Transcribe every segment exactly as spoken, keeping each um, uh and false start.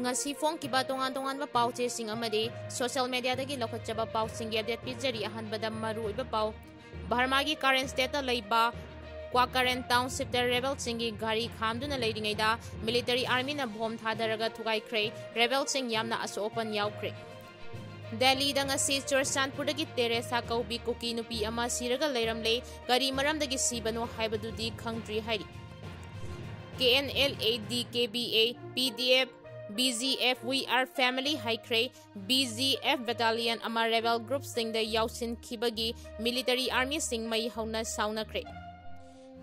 ꯉꯁꯤ ꯐꯣꯡꯈꯤꯕ ꯇꯣꯉꯥꯟ ꯇꯣꯉꯥꯟꯕ ꯄꯥꯎꯆꯦꯁꯤꯡ ꯑꯃꯗꯤ social mediaꯗꯒꯤ ꯂꯧꯈꯠꯆꯕ ꯄꯥꯎꯁꯤꯡꯒꯤ update ꯄꯤꯖꯔꯤ꯫ ꯑꯍꯥꯟꯕꯗ ꯃꯔꯨꯑꯣꯏꯕ ꯄꯥꯎ꯫ ꯕꯔꯃꯥꯒꯤ ꯀꯥꯔꯦꯟ stateꯇ ꯂꯩꯕ ꯀ꯭ꯋꯥꯀꯥꯔꯦꯟ townshipꯇ rebelꯁꯤꯡꯒꯤ ꯒꯥꯔꯤ ꯈꯥꯝꯗꯨꯅ ꯂꯩꯔꯤꯉꯩꯗ military armyꯅ bomb ꯊꯥꯗꯔꯒ ꯊꯨꯒꯥꯏꯈ꯭ꯔꯦ꯫ Rebelꯁꯤꯡ ꯌꯥꯝꯅ ꯑꯁꯣꯛ ꯑꯄꯟ ꯌꯥꯎꯈ꯭ꯔꯦ꯫ ꯗꯦꯜꯂꯤꯗ ꯉꯁꯤ ꯆꯨꯔꯆꯥꯟꯄꯨꯔꯗꯒꯤ ꯇꯦꯔꯦꯁꯥ ꯀꯧꯕꯤ ꯀꯨꯀꯤ ꯅꯨꯄꯤ ꯑꯃ ꯁꯤꯔꯒ ꯂꯩꯔꯝꯂꯦ꯫ ꯀꯔꯤ ꯃꯔꯝꯗꯒꯤ ꯁꯤꯕꯅꯣ ꯍꯥꯏꯕꯗꯨꯗꯤ ꯈꯪꯗ꯭ꯔꯤ ꯍꯥꯏꯔꯤ꯫ KNLA, DKBA, PDF, BGF, We Are Family ꯍꯥꯏꯈ꯭ꯔꯦ꯫ BGF battalion ꯑꯃ rebel groupꯁꯤꯡꯗ ꯌꯥꯎꯁꯤꯟꯈꯤꯕꯒꯤ military armyꯁꯤꯡ ꯃꯩ ꯍꯧꯅ ꯁꯥꯎꯅꯈ꯭ꯔꯦ꯫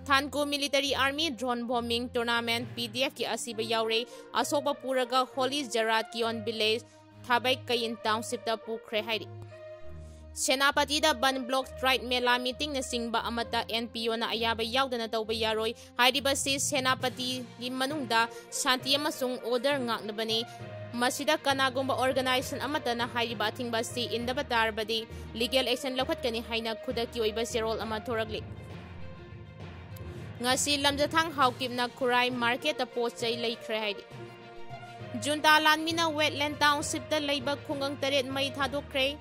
ꯊꯥꯟꯀꯨ military army drone bombing tournament, PDFꯀꯤ ꯑꯁꯤꯕ ꯌꯥꯎꯔꯦ꯫ ꯑꯁꯣꯛꯄ ꯄꯨꯔꯒ ꯍꯣꯂꯤ ꯖꯔꯥꯠ ꯀꯤꯌꯣꯟ village, ꯊꯥꯕꯩ ꯀꯌꯤꯟ townshipꯇ ꯄꯨꯈ꯭ꯔꯦ ꯍꯥꯏꯔꯤ꯫ ꯁꯦꯅꯥꯄꯇꯤꯗ ꯕꯟ block, trade ꯃꯦꯂꯥ meetingꯅꯆꯤꯡꯕ ꯑꯃꯠꯇ NPOꯅ ꯑꯌꯥꯕ ꯌꯥꯎꯗꯅ ꯇꯧꯕ ꯌꯥꯔꯣꯏ꯫ ꯍꯥꯏꯔꯤꯕꯁꯤ ꯁꯦꯅꯥꯄꯇꯤꯒꯤ ꯃꯅꯨꯡꯗ ꯁꯥꯟꯇꯤ ꯑꯃꯁꯨꯡ order ꯉꯥꯛꯅꯕꯅꯤ꯫ ꯃꯁꯤꯗ ꯀꯅꯥꯒꯨꯝꯕ organization ꯑꯃꯠꯇꯅ ꯍꯥꯏꯔꯤꯕ ꯑꯊꯤꯡꯕ ꯑꯁꯤ ꯏꯟꯗꯕ ꯇꯥꯔꯕꯗꯤ legal action ꯂꯧꯈꯠꯀꯅꯤ ꯍꯥꯏꯅ ꯈꯨꯗꯛꯀꯤ ꯑꯣꯏꯕ ꯆꯦꯔꯣꯜ ꯑꯃ ꯊꯣꯔꯛꯂꯤ꯫ ꯉꯁꯤ ꯂꯝꯖꯊꯥꯡ ꯍꯥꯎꯀꯤꯞꯅ ꯈꯨꯔꯥꯏ marketꯇ ꯄꯣꯠ ꯆꯩ ꯂꯩꯈ꯭ꯔꯦ ꯍꯥꯏꯔꯤ꯫ Junta ꯂꯥꯟꯃꯤꯅ Wetland townshipꯇ ꯂꯩꯕ ꯈꯨꯡꯒꯪ ꯇꯔꯦꯠ ꯃꯩ ꯊꯥꯗꯣꯛꯈ꯭ꯔꯦ꯫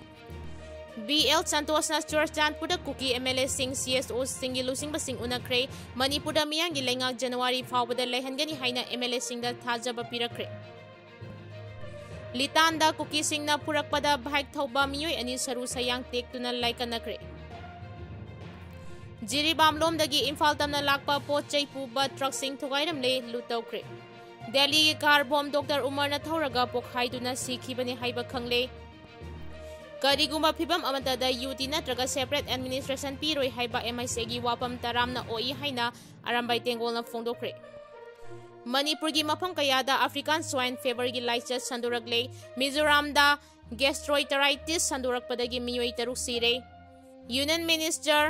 BL ꯁꯟꯇꯣꯁꯅ ꯆꯨꯔꯆꯥꯟꯄꯨꯔꯗ ꯀꯨꯀꯤ MLAꯁꯤꯡ, CSOꯁꯤꯡꯒꯤ ꯂꯨꯆꯤꯡꯕꯁꯤꯡ ꯎꯅꯈ꯭ꯔꯦ꯫ ꯃꯅꯤꯄꯨꯔꯗ ꯃꯤꯌꯥꯝꯒꯤ ꯂꯩꯉꯥꯛ January ꯐꯥꯎꯕꯗ ꯂꯩꯍꯟꯒꯅꯤ ꯍꯥꯏꯅ MLAꯁꯤꯡꯗ ꯊꯥꯖꯕ ꯄꯤꯔꯛꯈ꯭ꯔꯦ꯫ ꯂꯤꯇꯥꯟꯗ ꯀꯨꯀꯤꯁꯤꯡꯅ ꯐꯨꯔꯛꯄꯗ bike ꯊꯧꯕ ꯃꯤꯑꯣꯏ ꯑꯅꯤ ꯁꯔꯨ ꯁꯌꯥꯡ ꯇꯦꯛꯇꯨꯅ ꯂꯥꯏꯀꯠꯅꯈ꯭ꯔꯦ꯫ ꯖꯤꯔꯤꯕꯥꯝꯂꯣꯝꯗꯒꯤ ꯏꯝꯐꯥꯜ ꯇꯝꯅ ꯂꯥꯛꯄ ꯄꯣꯠ ꯆꯩ ꯄꯨꯕ truckꯁꯤꯡ ꯊꯨꯒꯥꯏꯔꯝꯂꯦ, loot ꯇꯧꯈ꯭ꯔꯦ꯫ ꯗꯦꯜꯂꯤꯒꯤ car bomb doctor ꯎꯃꯔꯅ ꯊꯧꯔꯒ ꯄꯣꯈꯥꯏꯗꯨꯅ ꯁꯤꯈꯤꯕꯅꯤ ꯍꯥꯏꯕ ꯈꯪꯂꯦ꯫ ꯀꯔꯤꯒꯨꯝꯕ ꯐꯤꯚꯝ ꯑꯃꯠꯇꯗ UT ꯅꯠꯇ꯭ꯔꯒ separate administration ꯄꯤꯔꯣꯏ ꯍꯥꯏꯕ MICAꯒꯤ ꯋꯥꯐꯝ ꯇꯔꯥꯝꯅ ꯑꯣꯛꯏ ꯍꯥꯏꯅ ꯑꯔꯥꯝꯕꯥꯏ ꯇꯦꯡꯒꯣꯜꯅ ꯐꯣꯡꯗꯣꯛꯈ꯭ꯔꯦ꯫ ꯃꯅꯤꯄꯨꯔꯒꯤ ꯃꯐꯝ ꯀꯌꯥꯗ African swine feverꯒꯤ ꯂꯥꯏꯆꯠ ꯁꯟꯗꯣꯔꯛꯂꯦ꯫ ꯃꯤꯖꯣꯔꯥꯝꯗ gastroenteritis ꯁꯟꯗꯣꯔꯛꯄꯗꯒꯤ ꯃꯤꯑꯣꯏ ꯇꯔꯨꯛ ꯁꯤꯔꯦ꯫ Union Minister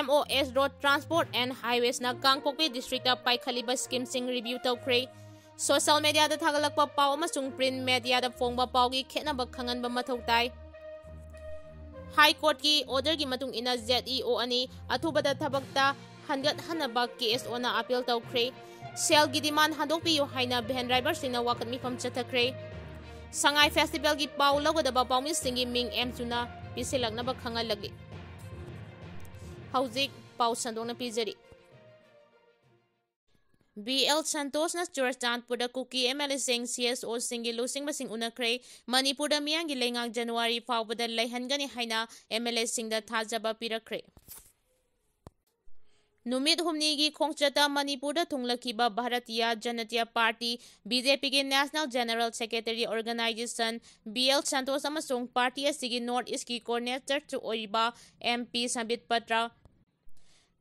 MoS Road Transport and Highwaysꯅ Kangpokpi districtꯇ ꯄꯥꯏꯈꯠꯂꯤꯕ schemeꯁꯤꯡ review ꯇꯧꯈ꯭ꯔꯦ꯫ Social mediaꯗ ꯊꯥꯒꯠꯂꯛꯄ ꯄꯥꯎ ꯑꯃꯁꯨꯡ print mediaꯗ ꯐꯣꯡꯕ ꯄꯥꯎꯒꯤ ꯈꯦꯠꯅꯕ ꯈꯪꯍꯟꯕ ꯃꯊꯧ ꯇꯥꯏ꯫ High Courtꯀꯤ orderꯒꯤ ꯃꯇꯨꯡ ꯏꯟꯅ ZEO ꯑꯅꯤ ꯑꯊꯨꯕꯗ ꯊꯕꯛꯇ ꯍꯟꯒꯠꯍꯟꯅꯕ KSOꯅ appeal ꯇꯧꯈ꯭ꯔꯦ꯫ ꯁꯦꯜꯒꯤ ꯗꯤꯃꯥꯟ ꯍꯟꯗꯣꯛꯄꯤꯌꯨ ꯍꯥꯏꯅ ꯚꯦꯟ ꯗ꯭ꯔꯥꯏꯚꯔꯁꯤꯡꯅ ꯋꯥꯀꯠ ꯃꯤꯐꯝ ꯆꯠꯊꯈ꯭ꯔꯦ꯫ ꯁꯉꯥꯏ ꯐꯦꯁꯇꯤꯚꯦꯜꯒꯤ ꯄꯥꯎ ꯂꯧꯒꯗꯕ ꯄꯥꯎꯃꯤꯁꯤꯡꯒꯤ ꯃꯤꯡ ꯑꯦꯝ ꯆꯨꯅ ꯄꯤꯁꯤꯜꯂꯛꯅꯕ ꯈꯪꯍꯜꯂꯛꯂꯤ꯫ ꯍꯧꯖꯤꯛ ꯄꯥꯎ ꯁꯟꯗꯣꯛꯅ ꯄꯤꯖꯔꯤ꯫ ꯕꯤ ꯑꯦꯜ ꯁꯟꯇꯣꯁꯅ ꯆꯨꯔꯆꯥꯟꯄꯨꯔꯗ ꯀꯨꯀꯤ ꯑꯦꯝ ꯑꯦꯜ ꯑꯦꯁꯤꯡ, ꯁꯤ ꯑꯦꯁ ꯑꯣꯁꯤꯡꯒꯤ ꯂꯨꯆꯤꯡꯕꯁꯤꯡ ꯎꯅꯈ꯭ꯔꯦ꯫ ꯃꯅꯤꯄꯨꯔꯗ ꯃꯤꯌꯥꯝꯒꯤ ꯂꯩꯉꯥꯛ ꯖꯅꯋꯥꯔꯤ ꯐꯥꯎꯕꯗ ꯂꯩꯍꯟꯒꯅꯤ ꯍꯥꯏꯅ ꯑꯦꯝ ꯑꯦꯜ ꯑꯦꯁꯤꯡꯗ ꯊꯥꯖꯕ ꯄꯤꯔꯛꯈ꯭ꯔꯦ꯫ ꯅꯨꯃꯤꯠ ꯍꯨꯝꯅꯤꯒꯤ ꯈꯣꯡꯆꯠꯇ ꯃꯅꯤꯄꯨꯔꯗ ꯊꯨꯡꯂꯈꯤꯕ Bharatiya Janata party, B J ꯄꯤꯒꯤ national general secretary organisation, B L Santosh ꯑꯃꯁꯨꯡ ꯄꯥꯔꯇꯤ ꯑꯁꯤꯒꯤ ꯅꯣꯔꯠ ꯏꯁꯀꯤ ꯀꯣꯑꯣꯔꯗꯤꯅꯦꯇꯔꯁꯨ ꯑꯣꯏꯔꯤꯕ ꯑꯦꯝ ꯄꯤ ꯁꯝꯕꯤꯠ ꯄꯇ꯭ꯔ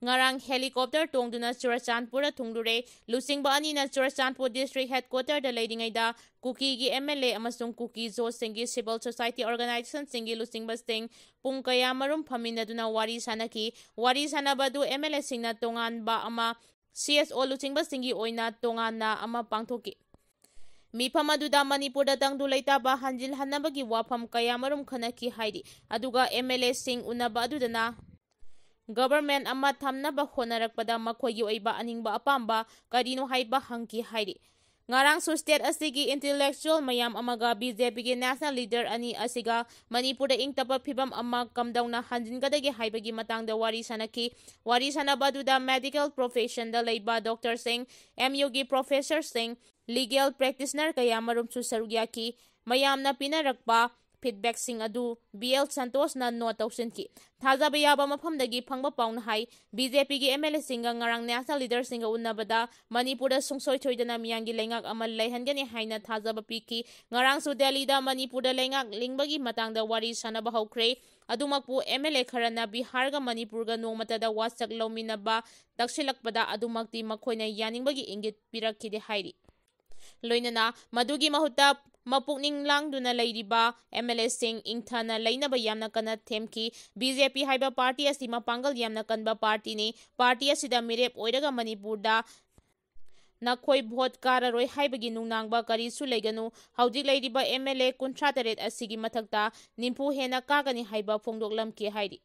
ꯉꯔꯥꯡ ꯍꯦꯂꯤꯀꯣꯞꯇꯔ ꯇꯣꯡꯗꯨꯅ ꯆꯨꯔꯆꯥꯟꯄꯨꯔꯗ ꯊꯨꯡꯂꯨꯔꯦ꯫ ꯂꯨꯆꯤꯡꯕ ꯑꯅꯤꯅ ꯆꯨꯔꯆꯥꯟꯄꯨꯔ ꯗꯤꯁꯇ꯭ꯔꯤꯛ ꯍꯦꯗꯀ꯭ꯋꯥꯇꯔꯗ ꯂꯩꯔꯤꯉꯩꯗ ꯀꯨꯀꯤꯒꯤ ꯑꯦꯝ ꯑꯦꯜ ꯑꯦ ꯑꯃꯁꯨꯡ ꯀꯨꯀꯤ ꯖꯣꯁꯁꯤꯡꯒꯤ ꯁꯤꯚꯤꯜ ꯁꯣꯁꯥꯏꯇꯤ ꯑꯣꯔꯒꯅꯥꯏꯖꯦꯁꯟꯁꯤꯡꯒꯤ ꯂꯨꯆꯤꯡꯕꯁꯤꯡ ꯄꯨꯡ ꯀꯌꯥꯃꯔꯨꯝ ꯐꯝꯃꯤꯟꯅꯗꯨꯅ ꯋꯥꯔꯤ ꯁꯥꯅꯈꯤ꯫ ꯋꯥꯔꯤ ꯁꯥꯅꯕ ꯑꯗꯨ ꯑꯦꯝ ꯑꯦꯜ ꯑꯦꯁꯤꯡꯅ ꯇꯣꯉꯥꯟꯕ ꯑꯃ, ꯁꯤ ꯑꯦꯁ ꯑꯣ ꯂꯨꯆꯤꯡꯕꯁꯤꯡꯒꯤ ꯑꯣꯏꯅ ꯇꯣꯉꯥꯟꯅ ꯑꯃ ꯄꯥꯡꯊꯣꯛꯈꯤ꯫ ꯃꯤꯐꯝ ꯑꯗꯨꯗ ꯃꯅꯤꯄꯨꯔꯗ ꯇꯪꯗꯨ ꯂꯩꯇꯥꯕ ꯍꯟꯖꯤꯜꯍꯟꯅꯕꯒꯤ ꯋꯥꯐꯝ ꯀꯌꯥꯃꯔꯨꯝ ꯈꯟꯅꯈꯤ ꯍꯥꯏꯔꯤ꯫ ꯑꯗꯨꯒ ꯑꯦꯝ ꯑꯦꯜ ꯑꯦꯁꯤꯡ ꯎꯅꯕ ꯑꯗꯨꯗꯅ ꯒꯚꯔꯟꯃꯦꯟꯠ ꯑꯃ ꯊꯝꯅꯕ ꯍꯣꯠꯅꯔꯛꯄꯗ ꯃꯈꯣꯏꯒꯤ ꯑꯣꯏꯕ ꯑꯅꯤꯡꯕ ꯑꯄꯥꯝꯕ ꯀꯔꯤꯅꯣ ꯍꯥꯏꯕ ꯍꯪꯈꯤ ꯍꯥꯏꯔꯤ꯫ ꯉꯔꯥꯡꯁꯨ ꯁ꯭ꯇꯦꯠ ꯑꯁꯤꯒꯤ ꯏꯟꯇꯦꯂꯦꯛꯆꯨꯋꯦꯜ ꯃꯌꯥꯝ ꯑꯃꯒ ꯕꯤ ꯖꯦ ꯄꯤꯒꯤ ꯅꯦꯁꯅꯦꯜ ꯂꯤꯗꯔ ꯑꯅꯤ ꯑꯁꯤꯒ ꯃꯅꯤꯄꯨꯔꯗ ꯏꯪ ꯇꯞꯄ ꯐꯤꯕꯝ ꯑꯃ ꯀꯝꯗꯧꯅ ꯍꯟꯖꯤꯟꯒꯗꯒꯦ ꯍꯥꯏꯕꯒꯤ ꯃꯇꯥꯡꯗ ꯋꯥꯔꯤ ꯁꯥꯅꯈꯤ꯫ ꯋꯥꯔꯤ ꯁꯥꯅꯕ ꯑꯗꯨꯗ ꯃꯦꯗꯤꯀꯦꯜ ꯄ꯭ꯔꯣꯐꯦꯁꯟꯗ ꯂꯩꯕ ꯗꯣꯛꯇꯔꯁꯤꯡ, ꯑꯦꯝ ꯌꯨꯒꯤ ꯄ꯭ꯔꯣꯐꯦꯁꯔꯁꯤꯡ, ꯂꯤꯒꯦꯜ ꯄ꯭ꯔꯦꯛꯇꯤꯁꯅꯔ ꯀꯌꯥꯃꯔꯨꯝꯁꯨ ꯁꯔꯨꯛ ꯌꯥꯈꯤ꯫ ꯃꯌꯥꯝꯅ ꯄꯤꯅꯔꯛꯄ ꯐꯤꯗꯕꯦꯛꯁꯤꯡ ꯑꯗꯨ ꯕꯤ ꯑꯦꯜ ꯁꯟꯇꯣꯁꯅ ꯅꯣꯠ ꯇꯧꯁꯤꯟꯈꯤ꯫ ꯊꯥꯖꯕ ꯌꯥꯕ ꯃꯐꯝꯗꯒꯤ ꯐꯪꯕ ꯄꯥꯎꯅ ꯍꯥꯏ, ꯕꯤ ꯖꯦ ꯄꯤꯒꯤ ꯑꯦꯝ ꯑꯦꯜ ꯑꯦꯁꯤꯡꯒ ꯉꯔꯥꯡ ꯅꯦꯁꯅꯦꯜ ꯂꯤꯗꯔꯁꯤꯡꯒ ꯎꯅꯕꯗ ꯃꯅꯤꯄꯨꯔꯗ ꯁꯨꯡꯁꯣꯏ ꯁꯣꯏꯗꯅ ꯃꯤꯌꯥꯝꯒꯤ ꯂꯩꯉꯥꯛ ꯑꯃ ꯂꯩꯍꯟꯒꯅꯤ ꯍꯥꯏꯅ ꯊꯥꯖꯕ ꯄꯤꯈꯤ꯫ ꯉꯔꯥꯡꯁꯨ ꯗꯦꯜꯂꯤꯗ ꯃꯅꯤꯄꯨꯔꯗ ꯂꯩꯉꯥꯛ ꯂꯤꯡꯕꯒꯤ ꯃꯇꯥꯡꯗ ꯋꯥꯔꯤ ꯁꯥꯅꯕ ꯍꯧꯈ꯭ꯔꯦ꯫ ꯑꯗꯨꯃꯛꯄꯨ ꯑꯦꯝ ꯑꯦꯜ ꯑꯦ ꯈꯔꯅ ꯕꯤꯍꯥꯔꯒ ꯃꯅꯤꯄꯨꯔꯒ ꯅꯣꯡꯃꯇꯗ ꯋꯥꯁꯛ ꯂꯧꯃꯤꯟꯅꯕ ꯇꯛꯁꯤꯜꯂꯛꯄꯗ ꯑꯗꯨꯃꯛꯇꯤ ꯃꯈꯣꯏꯅ ꯌꯥꯅꯤꯡꯕꯒꯤ ꯏꯪꯒꯤꯠ ꯄꯤꯔꯛꯈꯤꯗꯦ ꯍꯥꯏꯔꯤ꯫ ꯂꯣꯏꯅꯅ ꯃꯗꯨꯒꯤ ꯃꯍꯨꯠꯇ ꯃꯄꯨꯛꯅꯤꯡ ꯂꯥꯡꯗꯨꯅ ꯂꯩꯔꯤꯕ ꯑꯦꯝ ꯑꯦꯜ ꯑꯦꯁꯤꯡ ꯏꯪꯊꯅ ꯂꯩꯅꯕ ꯌꯥꯝꯅ ꯀꯟꯅ ꯊꯦꯝꯈꯤ꯫ ꯕꯤ ꯖꯦ ꯄꯤ ꯍꯥꯏꯕ ꯄꯥꯔꯇꯤ ꯑꯁꯤ ꯃꯄꯥꯡꯒꯜ ꯌꯥꯝꯅ ꯀꯟꯕ ꯄꯥꯔꯇꯤꯅꯤ꯫ ꯄꯥꯔꯇꯤ ꯑꯁꯤꯗ ꯃꯤꯔꯦꯞ ꯑꯣꯏꯔꯒ ꯃꯅꯤꯄꯨꯔꯗ ꯅꯈꯣꯏ ꯚꯣꯠ ꯀꯥꯔꯔꯣꯏ ꯍꯥꯏꯕꯒꯤ ꯅꯨꯡꯅꯥꯡꯕ ꯀꯔꯤꯁꯨ ꯂꯩꯒꯅꯨ꯫ ꯍꯧꯖꯤꯛ ꯂꯩꯔꯤꯕ ꯑꯦꯝ ꯑꯦꯜ ꯑꯦ ꯀꯨꯟꯊ꯭ꯔꯥ ꯇꯔꯦꯠ ꯑꯁꯤꯒꯤ ꯃꯊꯛꯇ ꯅꯤꯐꯨ ꯍꯦꯟꯅ ꯀꯥꯒꯅꯤ ꯍꯥꯏꯕ ꯐꯣꯡꯗꯣꯛꯂꯝꯈꯤ ꯍꯥꯏꯔꯤ꯫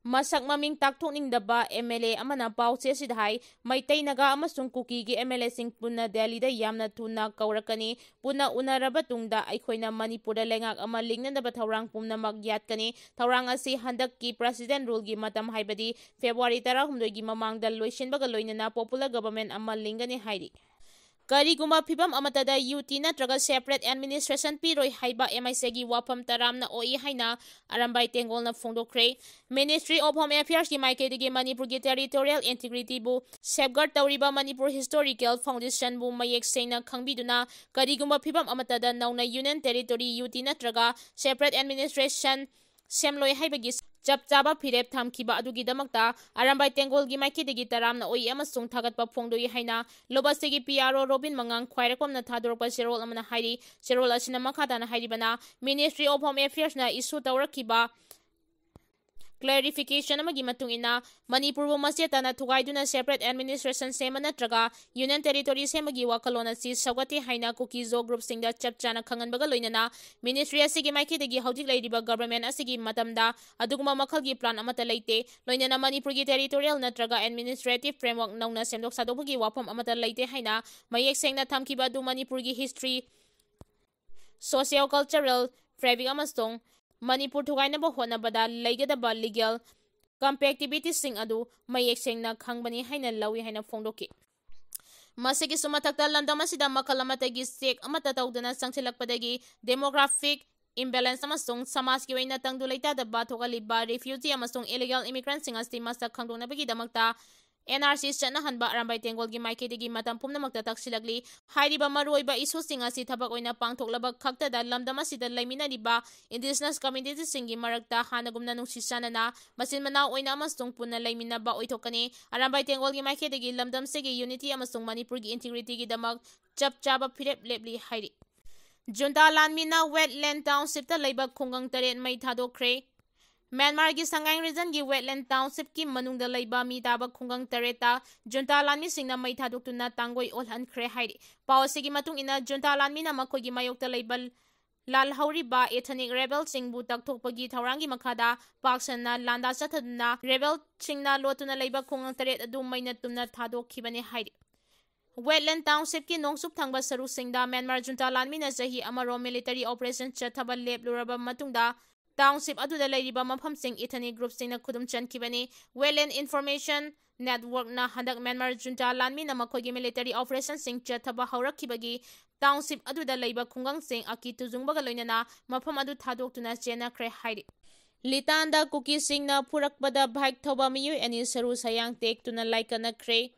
ꯃꯁꯛ ꯃꯃꯤꯡ ꯇꯥꯛꯊꯣꯛꯅꯤꯡꯗꯕ MLA ꯑꯃꯅ ꯄꯥꯎꯆꯦ ꯑꯁꯤꯗ ꯍꯥꯏ, ꯃꯩꯇꯩ, ꯅꯥꯒꯥ ꯑꯃꯁꯨꯡ ꯀꯨꯀꯤꯒꯤ MLAꯁꯤꯡ ꯄꯨꯟꯅ ꯗꯦꯜꯂꯤꯗ ꯌꯥꯝꯅ ꯊꯨꯅ ꯀꯧꯔꯛꯀꯅꯤ꯫ ꯄꯨꯟꯅ ꯎꯅꯔꯕ ꯇꯨꯡꯗ ꯑꯩꯈꯣꯏꯅ ꯃꯅꯤꯄꯨꯔꯗ ꯂꯩꯉꯥꯛ ꯑꯃ ꯂꯤꯡꯅꯅꯕ ꯊꯧꯔꯥꯡ ꯄꯨꯝꯅꯃꯛ ꯌꯥꯠꯀꯅꯤ꯫ ꯊꯧꯔꯥꯡ ꯑꯁꯤ ꯍꯟꯗꯛꯀꯤ President Ruleꯒꯤ ꯃꯇꯝ, ꯍꯥꯏꯕꯗꯤ February ꯇꯔꯥꯍꯨꯝꯗꯣꯏꯒꯤ ꯃꯃꯥꯡꯗ ꯂꯣꯏꯁꯤꯟꯕꯒ ꯂꯣꯏꯅꯅ popular government ꯑꯃ ꯂꯤꯡꯒꯅꯤ ꯍꯥꯏꯔꯤ꯫ ꯀꯔꯤꯒꯨꯝꯕ ꯐꯤꯕꯝ ꯑꯃꯠꯇꯗ UT ꯅꯠꯇ꯭ꯔꯒ separate administration ꯄꯤꯔꯣꯏ ꯍꯥꯏꯕ MICꯒꯤ ꯋꯥꯐꯝ ꯇꯔꯥꯝꯅ ꯑꯣꯛꯏ ꯍꯥꯏꯅ ꯑꯔꯝꯕꯥꯏ ꯇꯦꯡꯒꯣꯜꯅ ꯐꯣꯡꯗꯣꯛꯈ꯭ꯔꯦ꯫ Ministry of Home Affairsꯀꯤ ꯃꯥꯏꯀꯩꯗꯒꯤ ꯃꯅꯤꯄꯨꯔꯒꯤ territorial integrityꯕꯨ safeguard ꯇꯧꯔꯤꯕ Manipur Historical Foundationꯕꯨ ꯃꯌꯦꯛ ꯁꯦꯡꯅ ꯈꯪꯕꯤꯗꯨꯅ, ꯀꯔꯤꯒꯨꯝꯕ ꯐꯤꯕꯝ ꯑꯃꯠꯇꯗ ꯅꯧꯅ Union Territory, UT ꯅꯠꯇ꯭ꯔꯒ separate administration ꯁꯦꯝꯂꯣꯏ ꯍꯥꯏꯕꯒꯤ ꯆꯞ ꯆꯥꯕ ꯐꯤꯔꯦꯞ ꯊꯝꯈꯤꯕ ꯑꯗꯨꯒꯤꯗꯃꯛꯇ ꯑꯔꯝꯕꯥꯏ ꯇꯦꯡꯒꯣꯜꯒꯤ ꯃꯥꯏꯀꯩꯗꯒꯤ ꯇꯔꯥꯝꯅ ꯑꯣꯛꯏ ꯑꯃꯁꯨꯡ ꯊꯥꯒꯠꯄ ꯐꯣꯡꯗꯣꯛꯏ ꯍꯥꯏꯅ ꯂꯣꯕꯁꯇꯒꯤ PRO ꯔꯣꯕꯤꯟ ꯃꯉꯥꯡ ꯈ꯭ꯋꯥꯏꯔꯥꯛꯄꯝꯅ ꯊꯥꯗꯣꯔꯛꯄ ꯆꯦꯔꯣꯜ ꯑꯃꯅ ꯍꯥꯏꯔꯤ꯫ ꯆꯦꯔꯣꯜ ꯑꯁꯤꯅ ꯃꯈꯥ ꯇꯥꯅ ꯍꯥꯏꯔꯤꯕꯅ, Ministry of Home Affairsꯅ issue ꯇꯧꯔꯛꯈꯤꯕ clarification ꯑꯃꯒꯤ ꯃꯇꯨꯡ ꯏꯟꯅ, ꯃꯅꯤꯄꯨꯔꯕꯨ ꯃꯆꯦꯠ ꯇꯥꯅ ꯊꯨꯒꯥꯏꯗꯨꯅ separate administration ꯁꯦꯝꯕ ꯅꯠꯇ꯭ꯔꯒ Union Territory ꯁꯦꯝꯕꯒꯤ ꯋꯥꯈꯜꯂꯣꯟ ꯑꯁꯤ ꯁꯧꯒꯠꯇꯦ ꯍꯥꯏꯅ ꯀꯨꯀꯤ-ꯖꯣ groupꯁꯤꯡꯗ ꯆꯞ ꯆꯥꯅ ꯈꯪꯍꯟꯕꯒ ꯂꯣꯏꯅꯅ, Ministry ꯑꯁꯤꯒꯤ ꯃꯥꯏꯀꯩꯗꯒꯤ ꯍꯧꯖꯤꯛ ꯂꯩꯔꯤꯕ government ꯑꯁꯤꯒꯤ ꯃꯇꯝꯗ ꯑꯗꯨꯒꯨꯝꯕ ꯃꯈꯜꯒꯤ plan ꯑꯃꯠꯇ ꯂꯩꯇꯦ꯫ ꯂꯣꯏꯅꯅ ꯃꯅꯤꯄꯨꯔꯒꯤ territorial ꯅꯠꯇ꯭ꯔꯒ administrative framework ꯅꯧꯅ ꯁꯦꯝꯗꯣꯛ ꯁꯥꯗꯣꯛꯄꯒꯤ ꯋꯥꯐꯝ ꯑꯃꯠꯇ ꯂꯩꯇꯦ ꯍꯥꯏꯅ ꯃꯌꯦꯛ ꯁꯦꯡꯅ ꯊꯝꯈꯤꯕ ꯑꯗꯨ ꯃꯅꯤꯄꯨꯔꯒꯤ history, socio-cultural fabric ꯑꯃꯁꯨꯡ ꯃꯅꯤꯄꯨꯔ ꯊꯨꯒꯥꯏꯅꯕ ꯍꯣꯠꯅꯕꯗ ꯂꯩꯒꯗꯕ legal compatibilityꯁꯤꯡ ꯑꯗꯨ ꯃꯌꯦꯛ ꯁꯦꯡꯅ ꯈꯪꯕꯅꯤ ꯍꯥꯏꯅ ꯂꯧꯏ ꯍꯥꯏꯅ ꯐꯣꯡꯗꯣꯛꯈꯤ꯫ ꯃꯁꯤꯒꯤꯁꯨ ꯃꯊꯛꯇ, ꯂꯝꯗꯝ ꯑꯁꯤꯗ ꯃꯈꯜ ꯑꯃꯠꯇꯒꯤ check ꯑꯃꯠꯇ ꯇꯧꯗꯅ ꯆꯪꯁꯤꯜꯂꯛꯄꯗꯒꯤ demographic imbalance ꯑꯃꯁꯨꯡ ꯁꯃꯥꯖꯀꯤ ꯑꯣꯏꯅ ꯇꯪꯗꯨ ꯂꯩꯇꯥꯗꯕ ꯊꯣꯛꯍꯜꯂꯤꯕ refugee ꯑꯃꯁꯨꯡ illegal immigrantꯁꯤꯡ ꯑꯁꯤ ꯃꯁꯛ ꯈꯪꯗꯣꯛꯅꯕꯒꯤꯗꯃꯛꯇ NRC ꯆꯠꯅꯍꯟꯕ ꯑꯔꯝꯕꯥꯏ ꯇꯦꯡꯒꯣꯜꯒꯤ ꯃꯥꯏꯀꯩꯗꯒꯤ ꯃꯇꯝ ꯄꯨꯝꯅꯃꯛꯇ ꯇꯛꯁꯤꯜꯂꯛꯂꯤ꯫ ꯍꯥꯏꯔꯤꯕ ꯃꯔꯨꯑꯣꯏꯕ issueꯁꯤꯡ ꯑꯁꯤ ꯊꯕꯛ ꯑꯣꯏꯅ ꯄꯥꯡꯊꯣꯛꯂꯕ ꯈꯛꯇꯗ ꯂꯝꯗꯝ ꯑꯁꯤꯗ ꯂꯩꯃꯤꯟꯅꯔꯤꯕ indigenous communityꯁꯤꯡꯒꯤ ꯃꯔꯛꯇ ꯍꯥꯟꯅꯒꯨꯝꯅ ꯅꯨꯡꯁꯤ ꯆꯥꯟꯅꯅ ꯃꯆꯤꯟ ꯃꯅꯥꯎ ꯑꯣꯏꯅ ꯑꯃꯁꯨꯡ ꯄꯨꯟꯅ ꯂꯩꯃꯤꯟꯅꯕ ꯑꯣꯏꯊꯣꯛꯀꯅꯤ꯫ ꯑꯔꯝꯕꯥꯏ ꯇꯦꯡꯒꯣꯜꯒꯤ ꯃꯥꯏꯀꯩꯗꯒꯤ ꯂꯝꯗꯝꯁꯤꯒꯤ unityꯒꯤ ꯑꯃꯁꯨꯡ ꯃꯅꯤꯄꯨꯔꯒꯤ integrityꯒꯤꯗꯃꯛ ꯆꯞ ꯆꯥꯕ ꯐꯤꯔꯦꯞ ꯂꯦꯞꯂꯤ ꯍꯥꯏꯔꯤ꯫ Junta ꯂꯥꯟꯃꯤꯅ wetland townshipꯇ ꯂꯩꯕ ꯈꯨꯡꯒꯪ ꯇꯔꯦꯠ ꯃꯩ ꯊꯥꯗꯣꯛꯈ꯭ꯔꯦ꯫ ꯃ꯭ꯌꯥꯟꯃꯥꯔꯒꯤ ꯁꯉꯥꯏ regionꯒꯤ wetland townshipꯀꯤ ꯃꯅꯨꯡꯗ ꯂꯩꯕ ꯃꯤ ꯇꯥꯕ ꯈꯨꯡꯒꯪ ꯇꯔꯦꯠꯇ junta ꯂꯥꯟꯃꯤꯁꯤꯡꯅ ꯃꯩ ꯊꯥꯗꯣꯛꯇꯨꯅ ꯇꯥꯡꯒꯣꯏ ꯑꯣꯜꯍꯟꯈ꯭ꯔꯦ ꯍꯥꯏꯔꯤ꯫ ꯄꯥꯎ ꯑꯁꯤꯒꯤ ꯃꯇꯨꯡ ꯏꯟꯅ, junta ꯂꯥꯟꯃꯤꯅ ꯃꯈꯣꯏꯒꯤ ꯃꯥꯌꯣꯛꯇ ꯂꯩꯕ ꯂꯥꯜꯍꯧꯔꯤꯕ ethnic rebelꯁꯤꯡꯕꯨ ꯇꯛꯊꯣꯛꯄꯒꯤ ꯊꯧꯔꯥꯡꯒꯤ ꯃꯈꯥꯗ ꯄꯥꯛ ꯁꯟꯅ ꯂꯥꯟꯗꯥ ꯆꯠꯊꯗꯨꯅ rebelꯁꯤꯡꯅ ꯂꯣꯠꯇꯨꯅ ꯂꯩꯕ ꯈꯨꯡꯒꯪ ꯇꯔꯦꯠ ꯑꯗꯨ ꯃꯩꯅ ꯇꯨꯝꯅ ꯊꯥꯗꯣꯛꯈꯤꯕꯅꯤ ꯍꯥꯏꯔꯤ꯫ Wetland Townshipꯀꯤ ꯅꯣꯡꯆꯨꯞ ꯊꯪꯕ ꯁꯔꯨꯛꯁꯤꯡꯗ ꯃ꯭ꯌꯥꯟꯃꯥꯔ junta ꯂꯥꯟꯃꯤꯅ ꯆꯍꯤ ꯑꯃꯔꯣꯝ military operation ꯆꯠꯊꯕ ꯂꯦꯞꯂꯨꯔꯕ ꯃꯇꯨꯡꯗ, township ꯑꯗꯨꯗ ꯂꯩꯔꯤꯕ ꯃꯐꯝꯁꯤꯡ ethnic groupꯁꯤꯡꯅ ꯈꯨꯗꯨꯝ ꯆꯟꯈꯤꯕꯅꯤ꯫ Wetland Information Networkꯅ ꯍꯟꯗꯛ ꯃ꯭ꯌꯥꯟꯃꯥꯔ junta ꯂꯥꯟꯃꯤꯅ ꯃꯈꯣꯏꯒꯤ military operationꯁꯤꯡ ꯆꯠꯊꯕ ꯍꯧꯔꯛꯈꯤꯕꯒꯤ township ꯑꯗꯨꯗ ꯂꯩꯕ ꯈꯨꯡꯒꯪꯁꯤꯡ ꯑꯀꯤ ꯇꯨꯖꯨꯡꯕꯒ ꯂꯣꯏꯅꯅ ꯃꯐꯝ ꯑꯗꯨ ꯊꯥꯗꯣꯛꯇꯨꯅ ꯆꯦꯟꯅꯈ꯭ꯔꯦ ꯍꯥꯏꯔꯤ꯫ ꯂꯤꯇꯥꯟꯗ ꯀꯨꯀꯤꯁꯤꯡꯅ ꯐꯨꯔꯛꯄꯗ bike ꯊꯧꯕ ꯃꯤꯑꯣꯏ ꯑꯅꯤ ꯁꯔꯨ ꯁꯌꯥꯡ ꯇꯦꯛꯇꯨꯅ ꯂꯥꯏꯀꯠꯅꯈ꯭ꯔꯦ꯫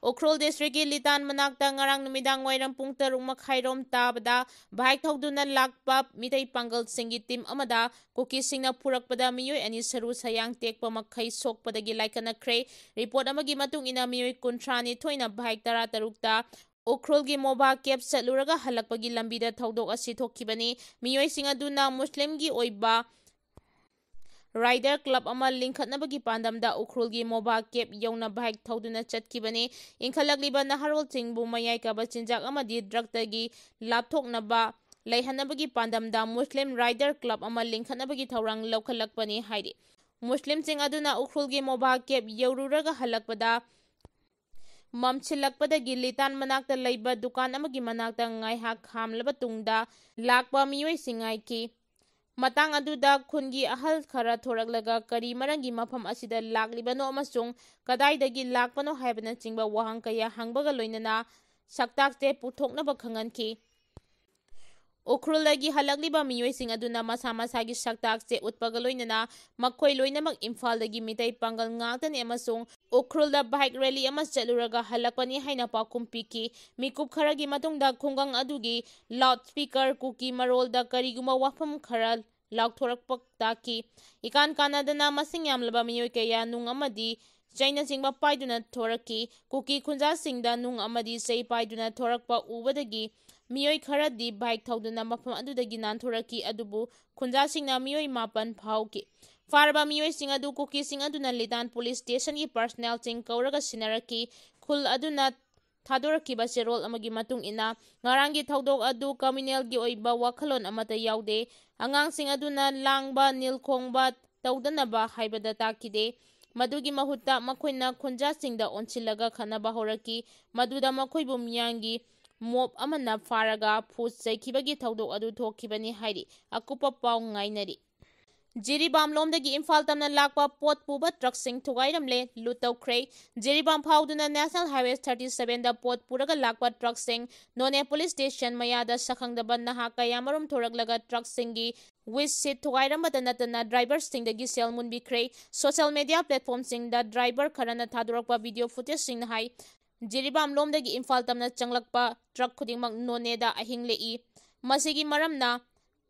ꯎꯈ꯭ꯔꯨꯜ districtꯀꯤ ꯂꯤꯇꯥꯟ ꯃꯅꯥꯛꯇ ꯉꯔꯥꯡ ꯅꯨꯃꯤꯗꯥꯡ ꯋꯥꯏꯔꯝ ꯄꯨꯡ ꯇꯔꯨꯛ ꯃꯈꯥꯏꯔꯣꯝ ꯇꯥꯕꯗ bike ꯊꯧꯗꯨꯅ ꯂꯥꯛꯄ ꯃꯤꯇꯩ ꯄꯥꯡꯒꯜꯁꯤꯡꯒꯤ team ꯑꯃꯗ ꯀꯨꯀꯤꯁꯤꯡꯅ ꯐꯨꯔꯛꯄꯗ ꯃꯤꯑꯣꯏ ꯑꯅꯤ ꯁꯔꯨ ꯁꯌꯥꯡ ꯇꯦꯛꯄ ꯃꯈꯩ ꯁꯣꯛꯄꯗꯒꯤ ꯂꯥꯏꯀꯠꯅꯈ꯭ꯔꯦ꯫ Report ꯑꯃꯒꯤ ꯃꯇꯨꯡ ꯏꯟꯅ ꯃꯤꯑꯣꯏ ꯀꯨꯟꯊ꯭ꯔꯥ ꯅꯤꯊꯣꯏꯅ bike ꯇꯔꯥ ꯇꯔꯨꯛꯇ ꯎꯈ꯭ꯔꯨꯜꯒꯤ ꯃꯣꯕꯥ cave ꯆꯠꯂꯨꯔꯒ ꯍꯜꯂꯛꯄꯒꯤ ꯂꯝꯕꯤꯗ ꯊꯧꯗꯣꯛ ꯑꯁꯤ ꯊꯣꯛꯈꯤꯕꯅꯤ꯫ ꯃꯤꯑꯣꯏꯁꯤꯡ ꯑꯗꯨꯅ ꯃꯨꯁꯂꯤꯝꯒꯤ ꯑꯣꯏꯕ rider club ꯑꯃ ꯂꯤꯡꯈꯠꯅꯕꯒꯤ ꯄꯥꯟꯗꯝꯗ ꯎꯈ꯭ꯔꯨꯜꯒꯤ ꯃꯣꯕꯥ cave ꯌꯧꯅ bike ꯊꯧꯗꯨꯅ ꯆꯠꯈꯤꯕꯅꯤ꯫ ꯏꯟꯈꯠꯂꯛꯂꯤꯕ ꯅꯍꯥꯔꯣꯜꯁꯤꯡꯕꯨ ꯃꯌꯥꯏ ꯀꯥꯕ ꯆꯤꯟꯖꯥꯛ ꯑꯃꯗꯤ drugꯇꯒꯤ ꯂꯥꯞꯊꯣꯛꯅꯕ ꯂꯩꯍꯟꯅꯕꯒꯤ ꯄꯥꯟꯗꯝꯗ ꯃꯨꯁꯂꯤꯝ rider club ꯑꯃ ꯂꯤꯡꯈꯠꯅꯕꯒꯤ ꯊꯧꯔꯥꯡ ꯂꯧꯈꯠꯂꯛꯄꯅꯤ ꯍꯥꯏꯔꯤ꯫ ꯃꯨꯁꯂꯤꯝꯁꯤꯡ ꯑꯗꯨꯅ ꯎꯈ꯭ꯔꯨꯜꯒꯤ ꯃꯣꯕꯥ cave ꯌꯧꯔꯨꯔꯒ ꯍꯜꯂꯛꯄꯗ ꯃꯝꯁꯤꯜꯂꯛꯄꯗꯒꯤ ꯂꯤꯇꯥꯟ ꯃꯅꯥꯛꯇ ꯂꯩꯕ ꯗꯨꯀꯥꯟ ꯑꯃꯒꯤ ꯃꯅꯥꯛꯇ ꯉꯥꯏꯍꯥꯛ ꯈꯥꯝꯂꯕ ꯇꯨꯡꯗ ꯂꯥꯛꯄ ꯃꯤꯑꯣꯏꯁꯤꯡ ꯉꯥꯏꯈꯤ꯫ ꯃꯇꯥꯡ ꯑꯗꯨꯗ ꯈꯨꯟꯒꯤ ꯑꯍꯜ ꯈꯔ ꯊꯣꯔꯛꯂꯒ ꯀꯔꯤ ꯃꯔꯝꯒꯤ ꯃꯐꯝ ꯑꯁꯤꯗ ꯂꯥꯛꯂꯤꯕꯅꯣ ꯑꯃꯁꯨꯡ ꯀꯗꯥꯏꯗꯒꯤ ꯂꯥꯛꯄꯅꯣ ꯍꯥꯏꯕꯅꯆꯤꯡꯕ ꯋꯥꯍꯪ ꯀꯌꯥ ꯍꯪꯕꯒ ꯂꯣꯏꯅꯅ ꯁꯛꯇꯥꯛꯁꯦ ꯄꯨꯊꯣꯛꯅꯕ ꯈꯪꯍꯟꯈꯤ꯫ ꯎꯈ꯭ꯔꯨꯜꯗꯒꯤ ꯍꯜꯂꯛꯂꯤꯕ ꯃꯤꯑꯣꯏꯁꯤꯡ ꯑꯗꯨꯅ ꯃꯁꯥ ꯃꯁꯥꯒꯤ ꯁꯛꯇꯥꯛꯁꯦ ꯎꯠꯄꯒ ꯂꯣꯏꯅꯅ ꯃꯈꯣꯏ ꯂꯣꯏꯅꯃꯛ ꯏꯝꯐꯥꯜꯗꯒꯤ ꯃꯤꯇꯩ ꯄꯥꯡꯒꯜ ꯉꯥꯛꯇꯅꯤ ꯑꯃꯁꯨꯡ ꯎꯈ꯭ꯔꯨꯜꯗ bike rally ꯑꯃ ꯆꯠꯂꯨꯔꯒ ꯍꯜꯂꯛꯄꯅꯤ ꯍꯥꯏꯅ ꯄꯥꯎꯈꯨꯝ ꯄꯤꯈꯤ꯫ ꯃꯤꯀꯨꯞ ꯈꯔꯒꯤ ꯃꯇꯨꯡꯗ ꯈꯨꯡꯒꯪ ꯑꯗꯨꯒꯤ loudspeaker ꯀꯨꯀꯤ ꯃꯔꯣꯜꯗ ꯀꯔꯤꯒꯨꯝꯕ ꯋꯥꯐꯝ ꯈꯔ ꯂꯥꯎꯊꯣꯔꯛꯄ ꯇꯥꯈꯤ꯫ ꯏꯀꯥꯟ ꯀꯥꯟꯅꯗꯅ ꯃꯁꯤꯡ ꯌꯥꯝꯂꯕ ꯃꯤꯑꯣꯏ ꯀꯌꯥ ꯅꯨꯡ ꯑꯃꯗꯤ ꯆꯩꯅꯆꯤꯡꯕ ꯄꯥꯏꯗꯨꯅ ꯊꯣꯔꯛꯈꯤ꯫ ꯀꯨꯀꯤ ꯈꯨꯟꯖꯥꯁꯤꯡꯗ ꯅꯨꯡ ꯑꯃꯗꯤ ꯆꯩ ꯄꯥꯏꯗꯨꯅ ꯊꯣꯔꯛꯄ ꯎꯕꯗꯒꯤ ꯃꯤꯑꯣꯏ ꯈꯔꯗꯤ bike ꯊꯧꯗꯨꯅ ꯃꯐꯝ ꯑꯗꯨꯗꯒꯤ ꯅꯥꯟꯊꯣꯔꯛꯈꯤ, ꯑꯗꯨꯕꯨ ꯈꯨꯟꯖꯥꯁꯤꯡꯅ ꯃꯤꯑꯣꯏ ꯃꯥꯄꯟ ꯐꯥꯍꯧꯈꯤ꯫ ꯐꯥꯔꯕ ꯃꯤꯑꯣꯏꯁꯤꯡ ꯑꯗꯨ ꯀꯨꯀꯤꯁꯤꯡ ꯑꯗꯨꯅ ꯂꯤꯇꯥꯟ police stationꯒꯤ personnelꯁꯤꯡ ꯀꯧꯔꯒ ꯁꯤꯟꯅꯔꯛꯈꯤ꯫ ꯈꯨꯜ ꯑꯗꯨꯅ ꯊꯥꯗꯣꯔꯛꯈꯤꯕ ꯆꯦꯔꯣꯜ ꯑꯃꯒꯤ ꯃꯇꯨꯡ ꯏꯟꯅ, ꯉꯔꯥꯡꯒꯤ ꯊꯧꯗꯣꯛ ꯑꯗꯨ communalꯒꯤ ꯑꯣꯏꯕ ꯋꯥꯈꯜꯂꯣꯟ ꯑꯃꯠꯇ ꯌꯥꯎꯗꯦ꯫ ꯑꯉꯥꯡꯁꯤꯡ ꯑꯗꯨꯅ ꯂꯥꯡꯕ, ꯅꯤꯜ ꯈꯣꯡꯕ ꯇꯧꯗꯅꯕ ꯍꯥꯏꯕꯗ ꯇꯥꯛꯈꯤꯗꯦ꯫ ꯃꯗꯨꯒꯤ ꯃꯍꯨꯠꯇ ꯃꯈꯣꯏꯅ ꯈꯨꯟꯖꯥꯁꯤꯡꯗ ꯑꯣꯟꯁꯤꯜꯂꯒ ꯈꯠꯅꯕ ꯍꯧꯔꯛꯈꯤ꯫ ꯃꯗꯨꯗ ꯃꯈꯣꯏꯕꯨ ꯃꯤꯌꯥꯝꯒꯤ mob ꯑꯃꯅ ꯐꯥꯔꯒ ꯐꯨ ꯆꯩꯈꯤꯕꯒꯤ ꯊꯧꯗꯣꯛ ꯑꯗꯨ ꯊꯣꯛꯈꯤꯕꯅꯤ ꯍꯥꯏꯔꯤ꯫ ꯑꯀꯨꯞꯄ ꯄꯥꯎ ꯉꯥꯏꯅꯔꯤ꯫ ꯖꯤꯔꯤꯕꯥꯝ ꯂꯣꯝꯗꯒꯤ ꯏꯝꯐꯥꯜ ꯇꯝꯅ ꯂꯥꯛꯄ ꯄꯣꯠ ꯄꯨꯕ ꯇ꯭ꯔꯛꯁꯤꯡ ꯊꯨꯒꯥꯏꯔꯝꯂꯦ, ꯂꯨꯠ ꯇꯧꯈ꯭ꯔꯦ꯫ ꯖꯤꯔꯤꯕꯥꯝ ꯐꯥꯎꯗꯨꯅ National Highway thirty sevenꯗ ꯄꯣꯠ ꯄꯨꯔꯒ ꯂꯥꯛꯄ ꯇ꯭ꯔꯛꯁꯤꯡ ꯅꯣꯅꯦ police station ꯃꯌꯥꯗ ꯁꯛꯈꯪꯗꯕ ꯅꯍꯥ ꯀꯌꯥꯃꯔꯨꯝ ꯊꯣꯔꯛꯂꯒ ꯇ꯭ꯔꯛꯁꯤꯡꯒꯤ windshield ꯊꯨꯒꯥꯏꯔꯝꯕꯇ ꯅꯠꯇꯅ driverꯁꯤꯡꯗꯒꯤ ꯁꯦꯜ ꯃꯨꯟꯕꯤꯈ꯭ꯔꯦ꯫ Social media platformꯁꯤꯡꯗ driver ꯈꯔꯅ ꯊꯥꯗꯣꯔꯛꯄ video footageꯁꯤꯡꯅ ꯍꯥꯏ, ꯖꯤꯔꯤꯕꯥꯝ ꯂꯣꯝꯗꯒꯤ ꯏꯝꯐꯥꯜ ꯇꯝꯅ ꯆꯪꯂꯛꯄ ꯇ꯭ꯔꯛ ꯈꯨꯗꯤꯡꯃꯛ ꯅꯣꯅꯦꯗ ꯑꯍꯤꯡ ꯂꯦꯛꯏ꯫ ꯃꯁꯤꯒꯤ ꯃꯔꯝꯅ